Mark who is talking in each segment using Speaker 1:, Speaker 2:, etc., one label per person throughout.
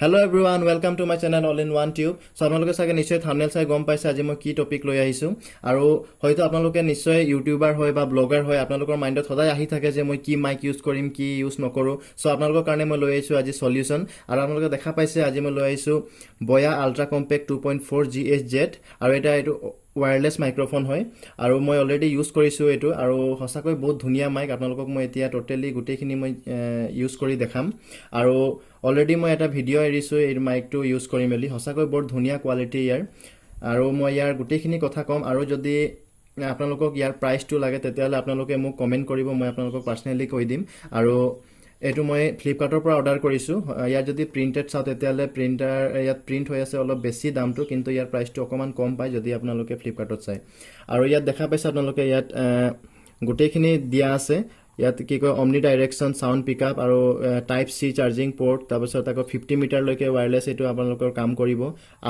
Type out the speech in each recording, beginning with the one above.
Speaker 1: Hello everyone, welcome to my channel All in One Tube. So আপোনালোকে চাগে নিশ্চয় thumbnail চাই গম পাইছে আজি মই কি টপিক লৈ আহিছোঁ। আৰু হয়তো আপোনালোকে নিশ্চয় ইউটিউবাৰ হয় বা ব্লগাৰ হয়, আপোনালোকৰ মাইণ্ডত সদায় আহি থাকে যে মই কি মাইক ইউজ কৰিম, কি ইউজ নকৰোঁ। চ' আপোনালোকৰ কাৰণে মই লৈ আহিছোঁ আজি চলিউশ্যন। আৰু আপোনালোকে দেখা পাইছে, আজি মই লৈ আহিছোঁ বয়া আল্ট্ৰা কম্পেক্ট 2.4 GHZ। আৰু এটা এইটো ৱায়াৰলেছ মাইক্ৰফোন হয় আৰু মই অলৰেডি ইউজ কৰিছোঁ এইটো আৰু সঁচাকৈ বহুত ধুনীয়া মাইক। আপোনালোকক মই এতিয়া ট'টেলি গোটেইখিনি মই ইউজ কৰি দেখাম। আৰু অলৰেডি মই এটা ভিডিঅ' এৰিছোঁ এই মাইকটো ইউজ কৰি মেলি। সঁচাকৈ বৰ ধুনীয়া কোৱালিটি ইয়াৰ আৰু মই ইয়াৰ গোটেইখিনি কথা ক'ম। আৰু যদি আপোনালোকক ইয়াৰ প্ৰাইচটো লাগে, তেতিয়াহ'লে আপোনালোকে মোক কমেণ্ট কৰিব, মই আপোনালোকক পাৰ্চনেলি কৈ দিম। আৰু এইটো মই ফ্লিপকাৰ্টৰ পৰা অৰ্ডাৰ কৰিছোঁ। ইয়াত যদি প্ৰিণ্টেড চাওঁ, তেতিয়াহ'লে প্ৰিণ্টাৰ ইয়াত প্ৰিণ্ট হৈ আছে অলপ বেছি দামটো, কিন্তু ইয়াৰ প্ৰাইচটো অকণমান কম পায় যদি আপোনালোকে ফ্লিপকাৰ্টত চায়। আৰু ইয়াত দেখা পাইছে আপোনালোকে, ইয়াত গোটেইখিনি দিয়া আছে। ইয়াত কি কয়, অমনি ডাইৰেকশ্যন চাউণ্ড পিক আপ আৰু টাইপ চি চাৰ্জিং পৰ্ট। তাৰপিছত আকৌ 50 মিটাৰলৈকে ৱায়াৰলেছ এইটো আপোনালোকৰ কাম কৰিব।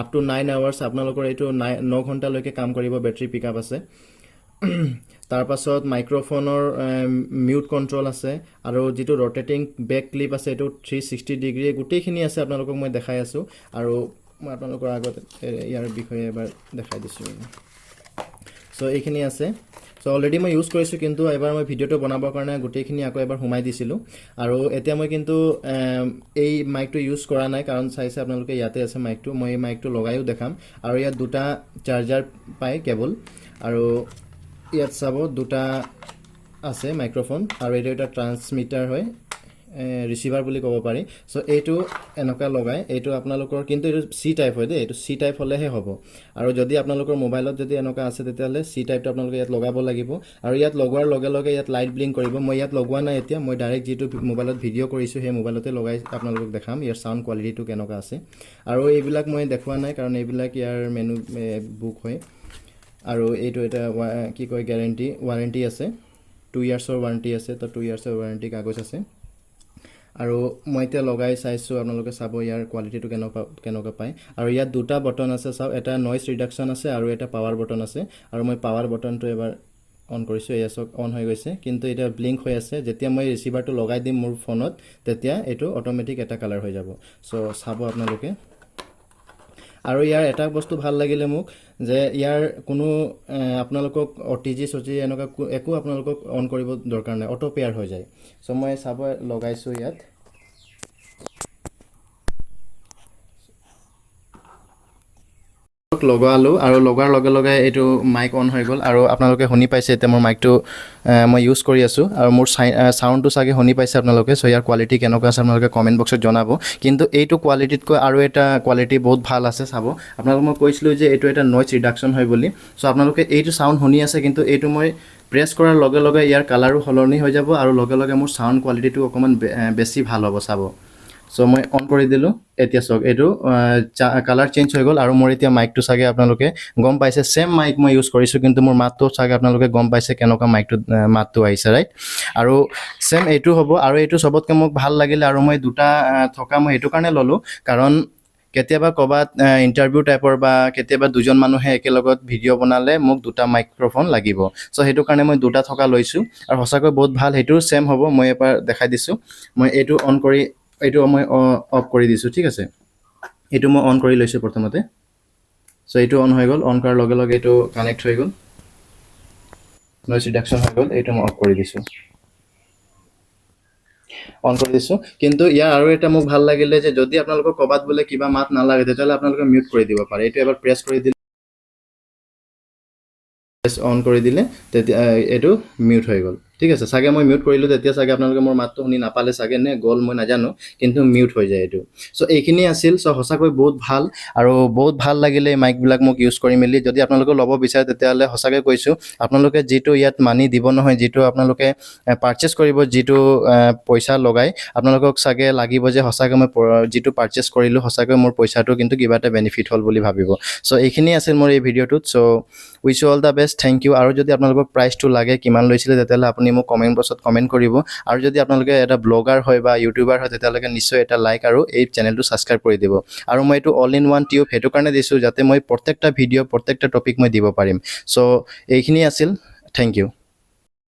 Speaker 1: আপ টু 9 আৱাৰ্ছ আপোনালোকৰ এইটো 9 ঘণ্টালৈকে কাম কৰিব, বেটেৰী পিক আপ আছে। তাৰপাছত মাইক্ৰফোনৰ মিউট কণ্ট্ৰল আছে আৰু যিটো ৰ'টেটিং বেক ক্লিপ আছে, এইটো 360 ডিগ্ৰী, গোটেইখিনি আছে। আপোনালোকক মই দেখাই আছোঁ আৰু মই আপোনালোকৰ আগত ইয়াৰ বিষয়ে এবাৰ দেখাই দিছোঁ। চ' এইখিনি আছে। চ' অলৰেডি মই ইউজ কৰিছোঁ, কিন্তু এবাৰ মই ভিডিঅ'টো বনাবৰ কাৰণে গোটেইখিনি আকৌ এবাৰ সোমাই দিছিলোঁ। আৰু এতিয়া মই কিন্তু এই মাইকটো ইউজ কৰা নাই, কাৰণ চাইছে আপোনালোকে, ইয়াতে আছে মাইকটো। মই এই মাইকটো লগায়ো দেখাম। আৰু ইয়াত দুটা চাৰ্জাৰ পায় কেবল আৰু ইয়াত চাব, দুটা আছে মাইক্ৰফোন আৰু এইটো এটা ট্ৰান্সমিটাৰ হয়, ৰিচিভাৰ বুলি ক'ব পাৰি। চ' এইটো এনেকুৱা লগাই এইটো আপোনালোকৰ, কিন্তু এইটো চি টাইপ হয় দেই, এইটো চি টাইপ হ'লেহে হ'ব। আৰু যদি আপোনালোকৰ মোবাইলত যদি এনেকুৱা আছে, তেতিয়াহ'লে চি টাইপটো আপোনালোকে ইয়াত লগাব লাগিব। আৰু ইয়াত লগোৱাৰ লগে লগে ইয়াত লাইট ব্লিংক কৰিব। মই ইয়াত লগোৱা নাই এতিয়া, মই ডাইৰেক্ট যিটো মোবাইলত ভিডিঅ' কৰিছোঁ, সেই মোবাইলতে লগাই আপোনালোকক দেখাম ইয়াৰ চাউণ্ড কোৱালিটিটো কেনেকুৱা আছে। আৰু এইবিলাক মই দেখুওৱা নাই, কাৰণ এইবিলাক ইয়াৰ মেনু বুক হয়। আৰু এইটো এটা কি কয়, গেৰেণ্টি ৱাৰেণ্টি আছে, 2 ইয়াৰ্ছৰ ৱাৰেণ্টি আছে। তো 2 ইয়াৰ্ছৰ ৱাৰেণ্টি কাগজ আছে। আৰু মই এতিয়া লগাই চাইছোঁ, আপোনালোকে চাব ইয়াৰ কোৱালিটিটো কেনেকুৱা কেনেকুৱা পায়। আৰু ইয়াত দুটা বটন আছে চাওক, এটা নইজ ৰিডাকশ্যন আছে আৰু এটা পাৱাৰ বটন আছে। আৰু মই পাৱাৰ বটনটো এবাৰ অন কৰিছোঁ। এয়া চাওক, অন হৈ গৈছে, কিন্তু এতিয়া ব্লিংক হৈ আছে। যেতিয়া মই ৰিচিভাৰটো লগাই দিম মোৰ ফোনত, তেতিয়া এইটো অট'মেটিক এটা কালাৰ হৈ যাব। চ' চাব আপোনালোকে। আৰু ইয়াৰ এটা বস্তু ভাল লাগিলে মোক যে ইয়াৰ কোনো আপোনালোকক অ' টি জি চজি এনেকুৱা একো আপোনালোকক অন কৰিব দৰকাৰ নাই, অট' পেয়াৰ হৈ যায়। চ' মই চাব লগাইছোঁ ইয়াত। লগালোঁ আৰু লগোৱাৰ লগে লগে এইটো মাইক অন হৈ গ'ল আৰু আপোনালোকে শুনি পাইছে। এতিয়া মোৰ মাইকটো মই ইউজ কৰি আছোঁ আৰু মোৰ চাউণ্ডটো চাগে শুনি পাইছে আপোনালোকে। চ' ইয়াৰ কোৱালিটি কেনেকুৱা আছে, আপোনালোকে কমেণ্ট বক্সত জনাব। কিন্তু এইটো কোৱালিটিতকৈ আৰু এটা কোৱালিটি বহুত ভাল আছে, চাব। আপোনালোকক মই কৈছিলোঁ যে এইটো এটা নইজ ৰিডাকশ্যন হয় বুলি। চ' আপোনালোকে এইটো চাউণ্ড শুনি আছে, কিন্তু এইটো মই প্ৰেছ কৰাৰ লগে লগে ইয়াৰ কালাৰো সলনি হৈ যাব আৰু লগে লগে মোৰ চাউণ্ড কোৱালিটিটো অকণমান বেছি ভাল হ'ব, চাব। চ' মই অন কৰি দিলোঁ। এতিয়া চাওক, এইটো কালাৰ চেঞ্জ হৈ গ'ল। আৰু মোৰ এতিয়া মাইকটো চাগে আপোনালোকে গম পাইছে, ছেম মাইক মই ইউজ কৰিছোঁ, কিন্তু মোৰ মাতটো চাগে আপোনালোকে গম পাইছে কেনেকুৱা মাইকটো মাতটো আহিছে, ৰাইট? আৰু ছেম এইটো হ'ব। আৰু এইটো চবতকৈ মোক ভাল লাগিলে আৰু মই দুটা থকা মই এইটো কাৰণে ল'লোঁ, কাৰণ কেতিয়াবা ক'ৰবাত ইণ্টাৰভিউ টাইপৰ বা কেতিয়াবা দুজন মানুহে একেলগত ভিডিঅ' বনালে মোক দুটা মাইক্ৰফোন লাগিব। চ' সেইটো কাৰণে মই দুটা থকা লৈছোঁ আৰু সঁচাকৈ বহুত ভাল। সেইটোও ছেম হ'ব, মই এবাৰ দেখাই দিছোঁ। মই এইটো অন কৰি এইটো মই অফ কৰি দিছোঁ, ঠিক আছে? এইটো মই অন কৰি লৈছোঁ প্ৰথমতে। চ' এইটো অন হৈ গ'ল। অন কৰাৰ লগে লগে এইটো কানেক্ট হৈ গ'ল, নইজ ৰিডাকশ্যন হৈ গ'ল। এইটো মই অফ কৰি দিছোঁ, অন কৰি দিছোঁ। কিন্তু ইয়াৰ আৰু এটা মোক ভাল লাগিলে যে যদি আপোনালোকৰ ক'ৰবাত বোলে কিবা মাত নালাগে, তেতিয়াহ'লে আপোনালোকে মিউট কৰি দিব পাৰে। এইটো এবাৰ প্ৰেছ কৰি দিলে, অন কৰি দিলে, তেতিয়া এইটো মিউট হৈ গ'ল, ঠিক আছে? চাগে মই মিউট কৰিলোঁ, তেতিয়া চাগে আপোনালোকে মোৰ মাতটো শুনি নাপালে চাগে নে গ'ল মই নাজানো, কিন্তু মিউট হৈ যায় এইটো। চ' এইখিনি আছিল। চ' সঁচাকৈ বহুত ভাল আৰু বহুত ভাল লাগিলে এই মাইকবিলাক মোক ইউজ কৰি মেলি। যদি আপোনালোকে ল'ব বিচাৰে, তেতিয়াহ'লে সঁচাকৈ কৈছোঁ, আপোনালোকে যিটো ইয়াত মানি দিব নহয়, যিটো আপোনালোকে পাৰচেছ কৰিব, যিটো পইচা লগাই, আপোনালোকক চাগে লাগিব যে সঁচাকৈ মই যিটো পাৰচেছ কৰিলোঁ, সঁচাকৈ মোৰ পইচাটো কিন্তু কিবা এটা বেনিফিট হ'ল বুলি ভাবিব। চ' এইখিনি আছিল মোৰ এই ভিডিঅ'টোত। So wish you all the best, thank you. আৰু যদি আপোনালোকক প্ৰাইচটো লাগে, কিমান লৈছিলে, তেতিয়াহ'লে আপুনি মোক কমেণ্ট বক্সত কমেণ্ট কৰিব। আৰু যদি আপোনালোকে এটা ব্লগাৰ হয় বা ইউটিউবাৰ হয়, তেতিয়াহ'লে নিশ্চয় এটা লাইক আৰু এই চেনেলটো ছাবস্ক্ৰাইব কৰি দিব। আৰু মই এইটো অল ইন ওৱান টিউব সেইটো কাৰণে দিছোঁ যাতে মই প্ৰত্যেকটা ভিডিঅ', প্ৰত্যেকটা টপিক মই দিব পাৰিম। চ' এইখিনি আছিল, thank U.